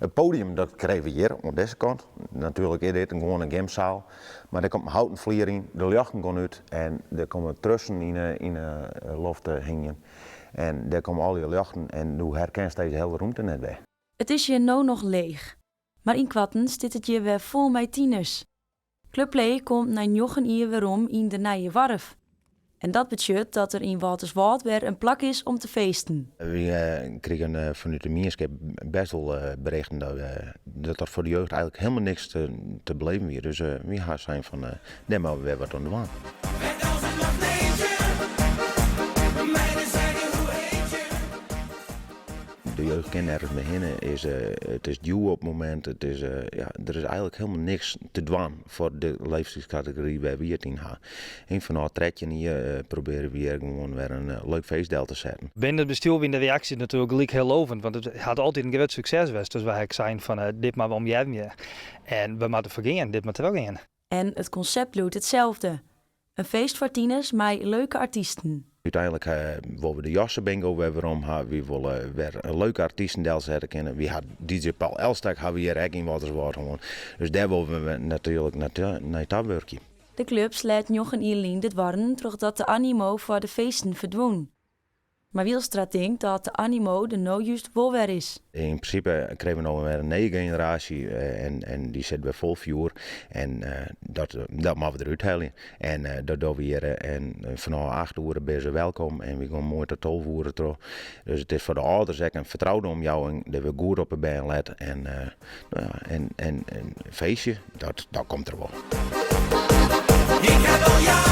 It podium dat krije we hjir oan dizze kant. Natuerlik is dit in gewoane gymsaal, mar der komt in houten flier yn, de ljochten gean út en der komme trussen yn 'e loft te hingjen. En dêr komme allegear ljochten en do herkenst dizze hiele rûmte net wer. It is hjir no noch leech, mar ynkoarten stiet it hjir wer fol mei tieners. Club Play komt nei njoggen jier werom yn de Nije Warf. En dat betsjut dat der yn Wâlterswâld wer in plak is om te feesten. Wy krigen fanút de mienskip bêst wol berichten dat der foar de jeugd eigenlik hielendal niks te beleven wie. Dus wy ha sein fan dêr moatte we wer wat oan dwaan. De jeugd kin nergens mear hinne, is, it is djoer op it momint, it is, ja, der is eigenlik hielendal niks te dwaan foar de leeftiidskategory wêr't wy it yn ha. En fanôf 13 jier probearje wy hjir gewoan wer in leuk feest del te setten. Binnen it bestjoer wiene de reaksjes natuerlik gelyk hiel lovend, want it hat altyd in grut sukses west. Dus wy ha ek sein fan dit moatte we omearmje en we moatte foar gean, dit moat trochgean. En it konsept bliuwt itselde, In feest foar tieners mei leuke artysten. Uteinlik wolle we de jassebingo wer werom ha. Wy wolle wer leuke artysten delsette kinne. Wy ha DJ Paul Elstak ha we hjir ek yn Wâlterswâld hân. Dus dêr wolle we natuerlik nei ta wurkje. De klup sleat njoggen jier lyn de doarren trochdat de animo foar de feesten ferdwûn. Mar Wielstra tinkt dat de animo der no just wol wer is. Yn prinsipe krije we no wer in nije generaasje en dy sit wer fol fjoer en dat dat moatte we derút helje. En dat dogge we hjir en fanôf acht oere binne se welkom en wy gean moai tot 12 oere troch. Dus it is foar de âlders ek in fertroude omjouwing dêr't we goed op de bern lette en no ja, en in feestje, dat komt der wol. Ik heb al jaren.